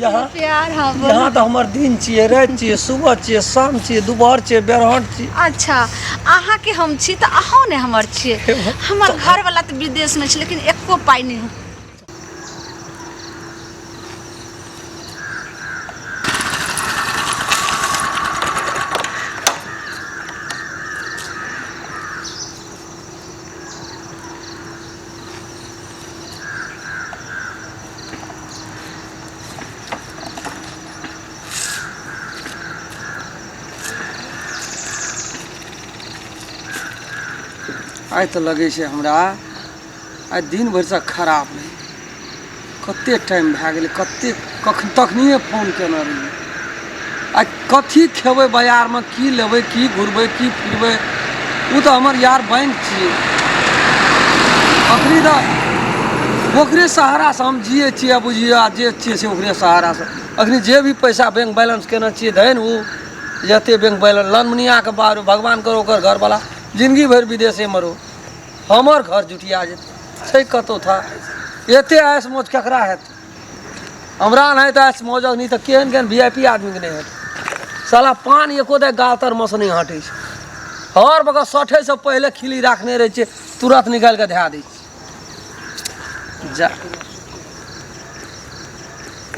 यहाँ प्यार हाँ बोल। यहाँ तऽ हमर दिन छियै, राति छियै, सुबह छियै, शाम छियै, दुपहर छियै, बेरहट छियै। अच्छा, अहाँके हम छी तऽ अहूँ ने हमर छियै। हमर घरवला तऽ विदेशमे छै, लेकिन एको पाइ नहि। आइ तऽ लगै छै हमरा आइ दिन भरिसँ खराब रहै। कतेक टाइम भए गेलै, कतेक कखन तखनिए फोन केने रहियै। आइ कथी खेबै बाजारमे, की लेबै, की घुरबै, की फिरबै? ओ तऽ हमर यार बैंक छियै। अखनी तऽ ओकरे सहारासँ हम जियै छियै। बुझियौ, आ जे छियै से ओकरे सहारासँ। अखनी जे भी पैसा बैंक बैलेंस केने छियै धनि ओ जते बैंक बैलेंस ललमुनियाके बार भगवान करो ओकर घरवला जिन्दगी भरि विदेशेमे रहो, हमर घर जुटिया जेतै। छै कतहु था एते ऐश मौज केकरा हेतै? हमरा नहि तऽ ऐश मौज नहि तऽ केहन केहन वी I P आदमीके नहि हेतै। साला पान एको दै गाल तरमे से नहि हटै छै। हर बगल सठैसँ पहिले खिली राखने रहै छै, तुरन्त निकालि कऽ धए दै छै। जा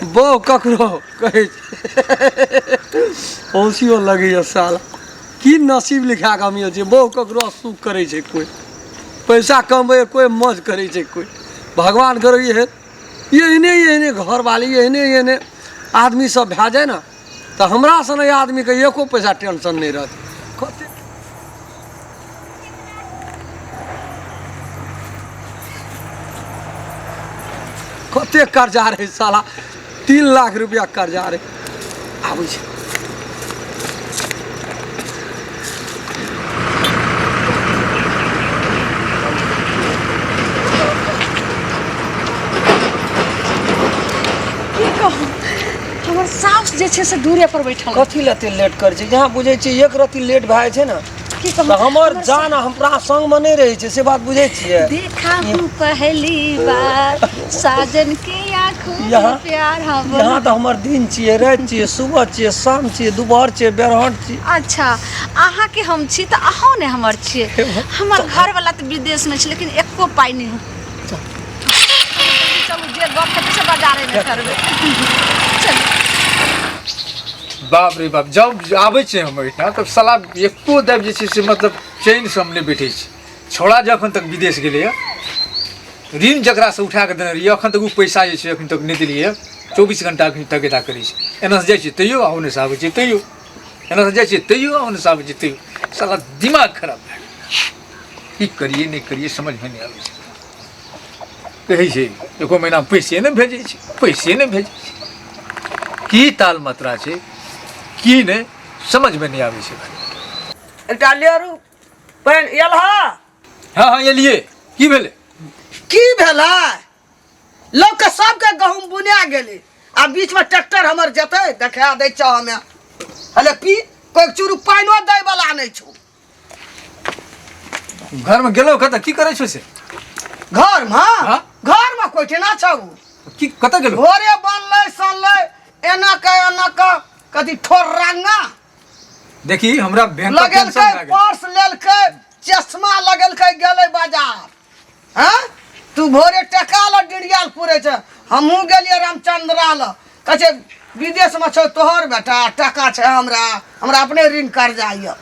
बहु ककरो कहै छै, हौसियो लगैए साला। की नसीब लिखा कऽ हम छियै, बहु ककरो अशुभ करै छै। कोइ पैसा कमबै, कोइ मौज करै छै कोइ। भगवान करो इहे एहने एहने घरवाली, एहने एहने आदमी सब भए जाय ने तऽ हमरा सन आदमीके एको पैसा टेंशन नहि रहत। कते कते कर्जा रहै साला, 3 लाख रुपया कर्जा रहै। आबै छै। की कहू, हमर साउस जे छै से दूरे पर बैठल। कथी लए एते लेट करै छै? जहाँ बुझै छियै एक रत्ती लेट भए जाइ छै ने की कहू, तऽ हमर जान हमरा संगमे नहि रहै छै, से बात बुझै छियै? देखा हूँ पहली बार साजन के आंखों में प्यार। हाँ बोल। यहाँ तऽ हमर दिन छियै, राति छियै, सुबह छियै, शाम छियै, दुपहर छियै, बेरहट छियै। अच्छा, अहाँके हम छी तऽ अहूँ ने हमर छियै। हमर घरवला तऽ विदेशमे छै, लेकिन एको पाइ नहि। चलू, जे गप हेतै से बाजारेमे करबै, चलू। बाप रे बाप, जब आबै छै हम एहिठाम तब साला एको दाबि जे छै से मतलब चैनसँ हम नहि बैठै छी। छौड़ा जे अखन तक विदेश गेलैए, ऋण जकरासँ उठा कऽ देने रहियै, अखन तक ओ पैसा जे छै अखन तक नहि देलियै। 24 घंटा अखन तगेदा करै छै। एनासँ जाइ छियै तैयो आ ओन्नेसँ आबै छियै तैयो, एनासँ जाइ छियै तैयो आ ओन्नेसँ आबै छियै तैयो। साला दिमाग खराब भए गेल। की करियै, नहि करियै, समझमे नहि आबै छै। कहै छै एको महीना पैसे नहि भेजै छै, पैसे नहि भेजै छै। की ताल मात्रा छै, की नहि, समझमे नहि आबै छै। एकटा लेरू पानि एल ह? हँ हँ, एलियै। की भेलै? की भेलै? लोकके सबके गहूम बुना गेलै आ बीचमे ट्रैक्टर हमर जेतै। देखा दै छौ हमे। हले पी, कोइ चूरू पानिओ दै वाला नहि छौ। घरमे गेलहुँ कतऽ, की करै छौ से? घरमे? हाँ? घरमे कोइ ठेना छौ। की, कतऽ गेलहुँ? भोरे बनलै सनलै एना के एना के कथी ठोर रंगा। देखी, हमरा भयंकर टेंशन लगेलकै भए गेल। पर्स लेलकै, चश्मा लगेलकै, गेलै बाजार। हँ, तू भोरे टका लऽ डिरियाल पुरै छै। हमहूँ गेलियै रामचंद्रा लऽ, कहै छै विदेशमे छौ तोहर बेटा, टका छै हमरा, हमरा अपने ऋण कर्जा यऽ।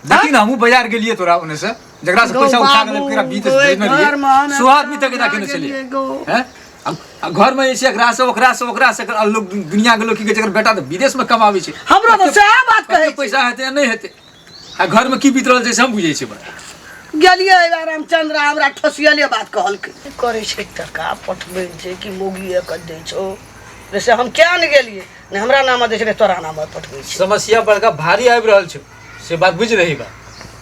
देखी ने, हमहूँ बाजार गेलियै तोरा ओने से जकरा से गौ पैसा उठा के बाबू, ओकरा बीत गौ, भेजने रहियै, घरमे हम सौ आदमी तक एना केने छलियै। गेलियै गौ। हैं? आ घरमे जे छै एकरा से ओकरा से ओकरा से आ लोक दुनिया के लोक की कहै छै, एकर बेटा तऽ विदेशमे कमाबै छै। हमरो तऽ सएह बात कते कहै छै। पैसा हेतै या नहि हेतै, आ घरमे की बीत रहल छै से हम बुझै छियै बड़ा। गेलियै रामचंद्र, हमरा ठोसियले बात कहलकै। की करै छै, टका पठबै छै कि मौगिए के दै छौ? से हम किया ने गेलियै? ने हमरा नाम दै छै, ने तोरा नाम पठबै छै। समस्या बड़का भारी आबि रहल छै, से बात बुझि रही बा।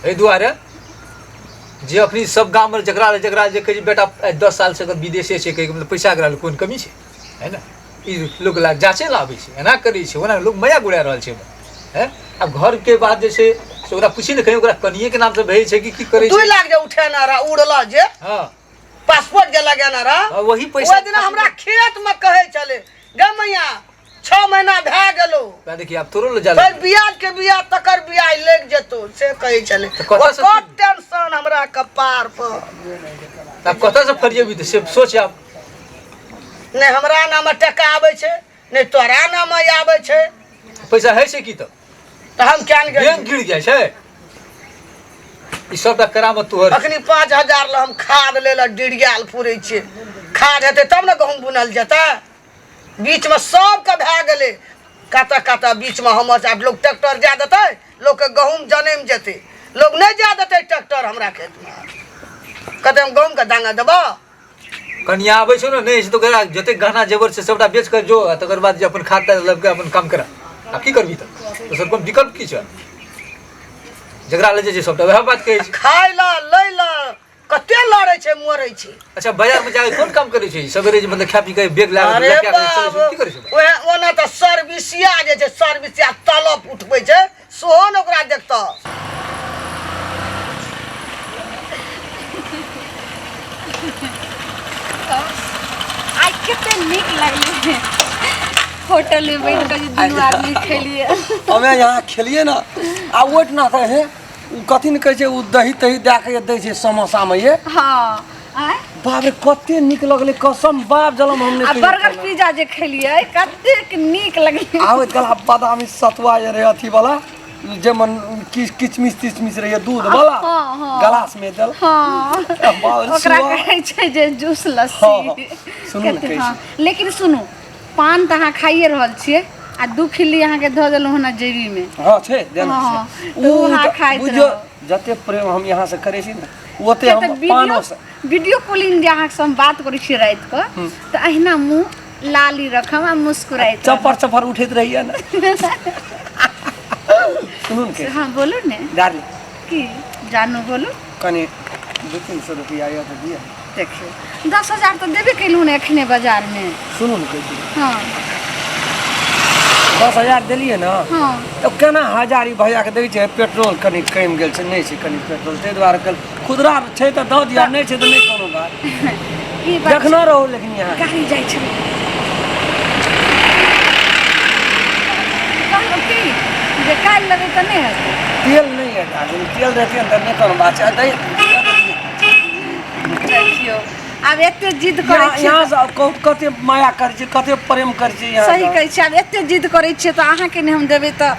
एहि दुआरे जे अखनी सब गाममे जकरा जकरा जे कहै छै बेटा आइ 10 सालसँ अगर विदेशे छै, कहैके मतलब पैसा एकरा लग कोन कमी छै, है ने? ई लोक ला जाँचे ला आबै छै, एना करै छै, ओना लोक मजाक उड़ा रहल छै। हैं, आब घरके बात जे छै से ओकरा पूछी ने, कहीं ओकरा कनिएके नामसँ भेजै छै कि की करै दू छै। लाख जे उठेना रहा, उड़ल जे पासपोर्ट जे लगेना रहा। हाँ, वही पैसा। ओहि दिना हमरा खेत में कहै छलै, गे मैया, 6 महीना भए गेलो। वएह देखिए आब तोरो लऽ जा फेर बियाज के बियाज तकर बियाज लागि जेतौ से कहै छलै। तऽ कतऽ से ओकर टेंशन हमरा कपार पर। आब कतऽ से फरिएबी तऽ से सोच आब। नहि हमरा नाम टका आबै छै, नहि तोरा नाम आबै छै। पैसा होइ छै की तऽ? तऽ हम किया ने गेलियै? बैंक गिर जाइ छै। ई सबटा करामत तोहर। अखनी 5000 लए हम खाद लै लए डिरियाल फुरै छियै। खाद हेतै तब ने गहूँम बुनल जेतै। बीचमे सबके भए गेलै कतऽ कतऽ बीचमे हमर आब लोक ट्रैक्टर जाय देतै, लोकके गहूँम जनमि जेतै। लोक नहि जाय देतै ट्रैक्टर हमरा खेतमे। कहतै हम गहूँमके दाना देबऽ। कनिया आबै छौ ने, नहि छै तऽ ओकरा जतेक गहना जेवर छै सबटा बेच कऽ जो, आ तकर बाद जे अपन खाद ताद लऽ कऽ अपन काम करा। आब की करबही तऽ? दोसर कोन विकल्प की छै? जकरा लऽ जाइ छै सबटा वएह बात कहै छै। खाय लए लै लए कते लड़ै छै मरै छै। अच्छा बाजार में जाके कोन काम करै छै? सवेरे जे मतलब खा पी के बैग लए अरे लए के चलै छै, बाप की करै छै? ओहे ओना तऽ सर्विसिया जे छै सर्विसिया तलब उठबै छै सेहो ने ओकरा देखतऽ। आइ कते नीक लगलै होटल में बैठ कऽ जे दुनू आदमी खेलियै। हमे यहाँ खेलियै ने आ ओहिठिना तऽ हे ओ कथी ने कहै छै ओ दही तही दए कऽ दै छै समोसामे ये। हँ आँय? बाप रे कते नीक लगलै कसम बाप जलम हम नहि आ कहियो बर्गर खेलहुँ। पिज्जा जे खेलियै कतेक नीक लगलै। आबैत काल आ बादामी सतुआ जे रहै अथी वाला जाहिमे किचमिच तिचमिच रहै दूध वाला हँ, हँ। गलास में देल। हँ बाप रे, ओकरा सुआ। कहै छै जे जूस लस्सी। हँ, हँ। सुनू ने कते- कहै हँ। लेकिन सुनू पान तऽ अहाँ खाइए रहल छियै आ 2 खिल्ली अहाँके धऽ देलहुँ हन जेबी में। हँ छै देना हँ, छै। तऽ उ ओ अहाँ तऽ खाइत बुझियौ रहब। जते प्रेम हम यहाँ से करै छी ने ओते किया तऽ हम पानो से वीडियो कॉलिंग जे अहाँके हम बात करै छियै राति कऽ तऽ अहिना मुँह लाली रखम आ मुस्कुराइत रहब। चपर चपर उठैत रहैया ने। सुनू ने के हँ बोलू ने। डार्लिंग। की जानू बोलू। कनि 200-300 रुपया यऽ तऽ दिअ। देखियौ 10,000 तऽ देबे केलहुँ ने एखने बाजारमे। सुनू ने कहै छी। हँ 10,000 देलियै ने हँ तऽ केना हजार ई भैयाके दै छै पेट्रोल कनि कमि गेल छै, नहि छै कनि पेट्रोल ताहि दुआरे कल खुदरा छै तऽ दऽ दिअ, नहि छै तऽ नहि कोनो बात। ई बात देखना रहू लेकिन यहाँ गाड़ी जाइ छै। कहलहुँ की जे काल्हि लेबै तऽ नहि हेतै। तेल नहि यऽ डार्लिंग, तेल रहतै ने तऽ नहि कोनो बात छै। दै देखियौ आब एते जिद करै यहाँ छियै यहाँ से कते माया करै छै, कते प्रेम करै छै यहाँ सही से। कहै छियै। आब एते जिद करै छियै तऽ अहाँके नहि हम देबै तऽ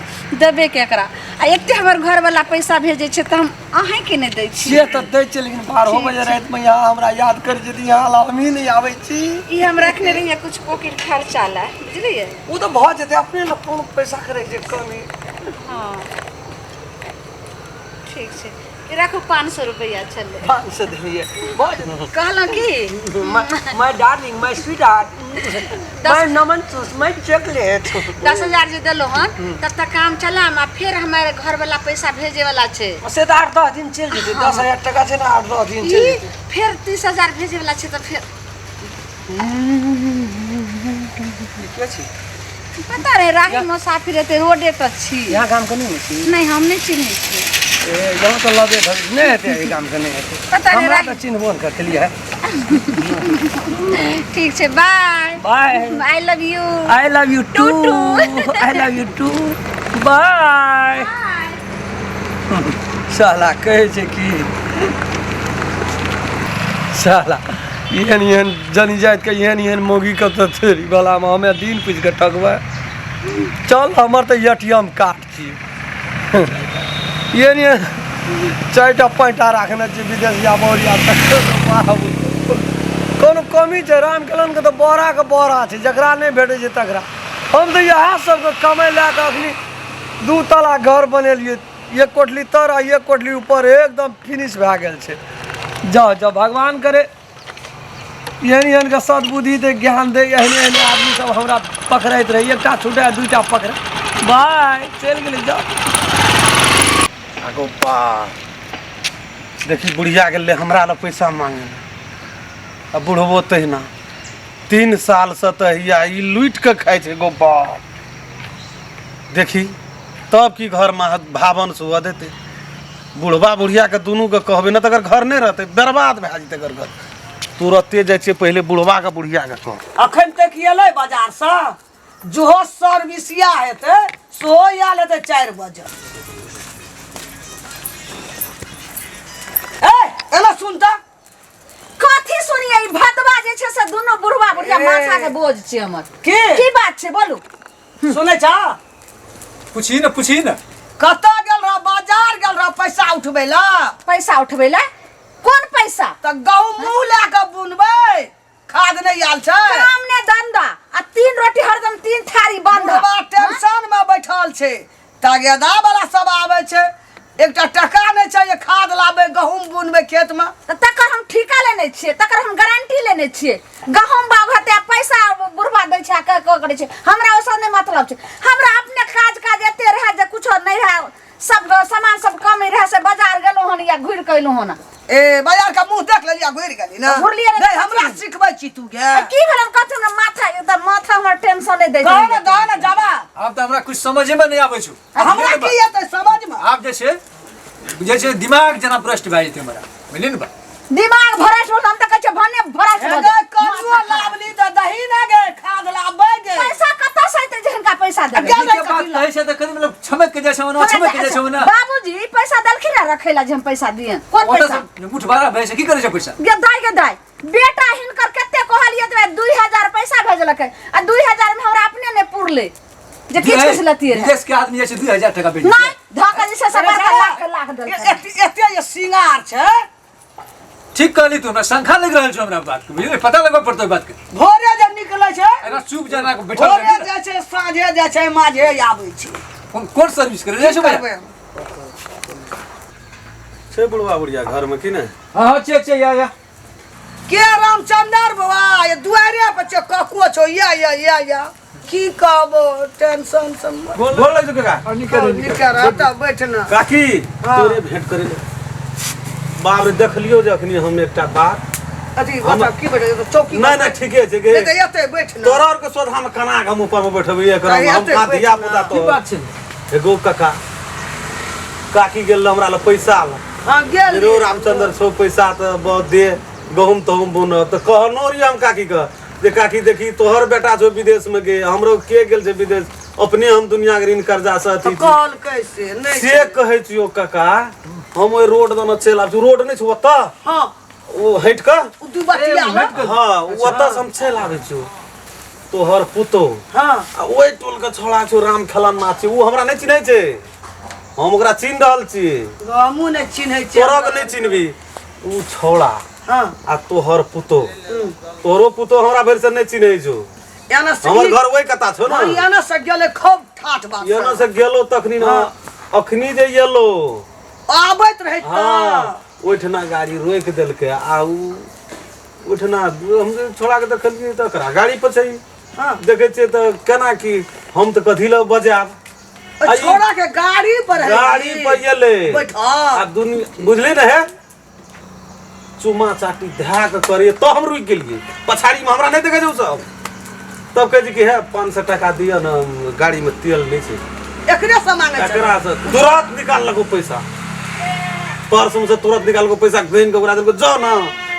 देबै केकरा? आ एते हमर घरवला पैसा भेजै छै तऽ हम अहाँके नहि दै छियै। से तऽ दै छियै लेकिन 12 बजे रातिमे यहाँ हमरा याद करै छै तऽ यहाँ लए हमही नहि आबै छी। ई हम रखने रहियै कुछ पॉकेट खर्चा लए, बुझलियै? ओ तऽ भऽ जेतै अपने ने कोन पैसा करै छै कमी। हँ ठीक छै, ई राखू 500 रुपैआ छलै। 500 देलियै भऽ जेतै। कहलहुँ की my darling, my sweetheart, my नमन चूस, my chocolate. 10,000 जे देलहुँ हन तब तक काम चलाम आ फेर हमर घरवला पैसा भेजे वाला छै। से तऽ 8-10 दिन चलि जेतै। 10,000 टका छै ने 8-10 दिन ई चलि जेतै। फेर 30,000 भेजे वाला छै तऽ फेर ई के छी? पता नहि राही मुसाफिर हेतै रोडे तऽ छी। यहाँ गामके नहि ने छी? नहि हम नहि चिन्है छियै। ए यहाँ तऽ लगे धर नहि हेतै, एहि गामके नहि हेतै। पता नहि हमरा राही तऽ चिन्हबो नहि करलियै। ठीक छै bye bye. I love you. I love you too. I love you too. Bye. साला कहै छै कि साला एहन एहन जनी जातिके एहन एहन मौगी कतऽ थोड़ी बलामे हमे दिन पूछि कऽ ठकबै। चल हमर तऽ ATM card छियै। एहन एहन 4टा 5टा राखने छियै विदेशिया बहुरिया बाबू। कोनो कमी छै? रामखेलनके तऽ बोराके बोरा छै, जकरा नहि भेटै छै तकरा। हम तऽ इएह सबके कमाइ लए कऽ अखनी 2 तला घर बनेलियै, 1 कोठली तर आ 1 कोठली ऊपर, एकदम फिनिश भए गेल छै। जाउ जाउ भगवान करे एहन एहन के सद्बुद्धि दे, ज्ञान दे, एहने एहने आदमी सब हमरा पकड़ैत रहै, एकटा छूटे 2टा पकड़े। बाय चलि गेलै जाउ। आगो बा देखी बुढ़िया गेलै हमरा लए पैसा मांगे लए, आ बुढ़बो तहिना 3 साल से तऽ हिया ई लूटि कऽ खाइ छै गो बाप। देखी तब की घरमे भावन से हुअ देतै? बुढ़बा बुढ़ियाके दुनूके कहबै ने तऽ अगर घर नहि रहतै बर्बाद भए जेतै अगर घर। तुरते जाइ छियै पहिले बुढ़बाके बुढ़ियाके कह। अखन तक एलै बाजारसँ जोहो सर्विसिया हेतै सेहो आयल हेतै 4 बजे। ए एना सुन तऽ। कथी सुनिए, ई भदवा जे छै से दुनू बुढ़वा बुढ़िया ए। माथा के बोझ छै हमर। की? की बात छै बोलू? सुनै छ? पूछी ने, पूछी ने। कतऽ गेल रह? बाजार गेल रह पैसा उठबै ला। पैसा उठबै ला? कोन पैसा? तऽ गहूम मुँह लए कऽ बुनबै, खाद नहि आयल छै। काम ने धंधा आ 3 रोटी हरदम 3 थारी बंध। बुढ़वा टेंशन में बैठल छै, तगेदा वाला सब आबै छै, एकटा टका नहि छै जे खाद लाबै गहूम बुनबै खेत में। तऽ तकर हम ठीका लेने छियै, तकर हम गारंटी लेने छियै। गहूम बाग हेतै आ पैसा बुढ़वा दै छै आ करै छै, हमरा ओ सब नहि मतलब छै। हमरा अपने काज काज एते रहए जे कुछो नहि रहए, सब सामान सब कमी रहए, से बाजार गेलहुँ हन या घुरि कऽ अयलहुँ हन। ए बाजार के मुंह देख लेलियै घुरि गेली ना? घुरलियै ने। नहि हमरा सिखबै छी तू गे। आ की भेल? कथी हमरा माथा एकदम माथा हमर टेंशन नहि दै कह ने, दह ने जवाब। आब तऽ हमरा कुछ समझे में नहि आबै छौ। हमरा की एतै समझ में? आब जे छै जे छै दिमाग जेना भ्रष्ट भए जेतै हमरा, बुझलियै ने बात? दिमाग भ्रष्ट होल, हम तऽ कहै छियै भने भ्रष्ट भऽ गे जाए। करुओ लाबली तऽ दही ना गे, खाद लाबबै गे। पैसा कतऽ से एतै जे हिनका पैसा देबै? गेल के बात कहै छै तऽ कनि मतलब छमक के जाइ छै ओना, छमक के जाइ छै ओना। बाबूजी पैसा देलखिन ने रखै ला जे हम पैसा दियनि? कोन ओतऽ पैसा? से मुठ भाड़ा भए छै, की करै छै पैसा? गे दाइ, गे दाइ, बेटा हिनकर कते कहलियै तऽ 2000 पैसा भेजलकै आ 2000 मे हमरा अपने नहि पुरलै जे किछु किछु लतियै रहए। विदेश के आदमी जाइ छै 2000 टका भेजै नहि धऽ कऽ जे छै से बड़का लाख लाख देलकै। एते एते जे सिंगार छै। ठीक कहली तू, हमरा शंका लागि रहल छौ हमरा बात के, बुझलियै? पता लगबऽ पड़तौ बात के। भोरे जे निकलै छै, एना चुप जना के बैठल भोरे रहबी ने। जाइ छै, साँझे जाइ छै, माझे आबै छै। कोन कोन सर्विस करे जाइ छै भैया? करबै हम? छै बुढ़वा बुढ़िया घर में की नहि? हाँ हाँ छै छै, या या। के रामचंद्र बाबा ये दुआरे पर छै, कको छौ, या या या या। की कहबो टेंशन सब। गोर लागि जो काका। निकल निकल रहता बैठ ना। काकी हाँ। तोरे भेंट करे ले। बाप रे, देखलियो जे अखनी हम एकटा बात। अथी बता की बैठे चौकी? नहि नहि ठीके छै गे। नहि तऽ एते बैठ ना। तोरा और के सोझा में केना के हम ऊपर में बैठबै एकर अरे हम एते का बैठ धिया ना। पुता की तो बात छै? एगो काका काकी गेल हमरा लग पैसा ल। हाँ गेल। रो रामचंद्र छौ पैसा तऽ बहुत दे, गहूम तहूम बुनब तऽ कहनो रहियै हम काकी के जे काकी देखी तोहर बेटा छौ विदेश में गे, हमरो के गेल छै विदेश, अपने हम दुनिया के ऋण कर्जा से अथी तऽ छी। कहल कैसे नहि से कहै छियौ काका, हम ओहि रोड दने चलि आबै छी, रोड नहि छौ ओतऽ? हाँ ओ हटि कऽ ओ दू बतिया लग। हाँ, ओतऽ से हम चलि आबै छियौ। तोहर पुतोह हाँ आ ओहि टोल के छोड़ा छौ राम खेलन्ना छै, ओ हमरा नहि चिन्है छै, हम ओकरा चिन्ह रहल छी। हमहूँ नहि चिन्है छियै। तोरा के नहि चिन्हबी ओ छौड़ा। हाँ आ तोहर पुतोह, तोहरो पुतोह हमरा भरि से नहि चिन्है छौ। एना से हमर घर ओहि कता छौ हाँ, ने। एना से गेलै खूब ठाठ बात। एना से गेलो तखनी ने, अखनी जे एलो आबैत रहै तऽ हाँ, ओहिठिना गाड़ी रोकि देलकै आ उ ओहिठिना हम जे छोड़ा के देखलियै तऽ एकरा गाड़ी पर छै। हाँ। देखै छियै तऽ केना की हम तऽ कथी लए बजायब? ओहि छोड़ा के गाड़ी पर है। गाड़ी पर एलै बैठल। आ दुनिया बुझली ने हे चुमा चाटी धए कऽ करियै तऽ हम रुकि गेलियै पछाड़ीमे, हमरा नहि देखै छै ओ सब। तब कहै छै कि हे 500 टाका दिअ ने, गाड़ीमे तेल नहि छै। एकरे से मांगे छै। एकरा से तुरंत निकाललको पैसा, पर्स में से तुरंत निकाललको पैसा, गिन के ओकरा देलको। जाओ ना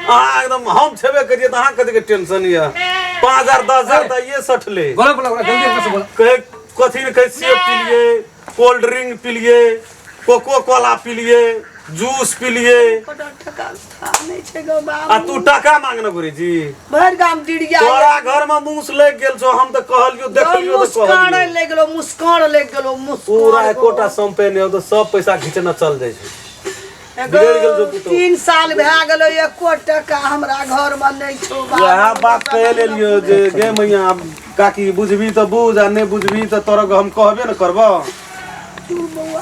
अहाँ एकदम, हम छेबे करिए तऽ अहाँ कथी के टेंशन यऽ? 5000 10,000 तऽ ये सठले। बोला बोला बोला जल्दी हमरा से बोला। कहे कथी ने कहे, सेब पिलिए, कोल्ड ड्रिंक पिलिए, कोको कोला पिलिए, जूस पिलिए। बड़ा टका था नहि छै गो आ बाबू। तू टाका मांगने घुरे जी? भरि गाम डिरिया। तोरा घर में मूस लागि गेल छौ, हम तऽ कहलियो देखलियो तऽ मुस्कान कहलियो। लागि गेलो, मुस्कान लागि गेलो, मुस्कान। पूरा एकोटा सम्पे नहि हो तऽ सब पैसा घिचने चल जाइ छै। एगो बिगड़ि गेल छौ पुतोहु। 3 साल भए गेलो, एको टका हमरा घर में नहि छौ बाबू। वएह बात कहे लेलियो जे गे मैया, आब काकी बुझबी तऽ बुझ आ नहि बुझबी तऽ तोरा हम कहबे ने करबो। तू बौआ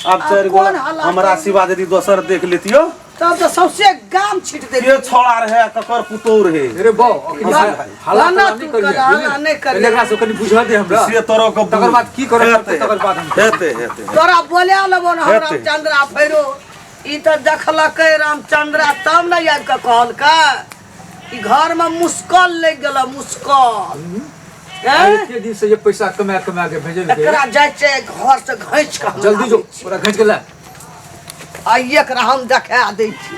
आब चारि गो कोन हालात हमरा है? सिवा यदि दोसर देख लेतियो तब तऽ सौंसे गाम छीट के देतियो। छोड़ा रहे, ककर पुतोह रहे। अरे बौ, अखनी ना, हालात ना, ना तू नहीं करिए, कर, बुझलियै? हाला नहि करिए। पहिले एकरा से कनि बुझऽ दे हमरा। से तोरो के तकर बाद की करऽ हेतै, पड़तै, तकर बाद हम हेतै हेतै। तोरा बोले लेबो ने हम। हेतै। रामचंद्रा फेरो ई तऽ देखलकै रामचंद्रा तब ने आबि कऽ कहलकै ई घर में मुस्कल लागि गेल, मुस्कल हैं? एते दिन से जे पैसा कमा कमा के भेजल एकरा जाइ छै घर से घैंच कऽ हम जल्दी जो आबै छी। ओकरा घींच के ला। आ एकरा हम देखा दै छी।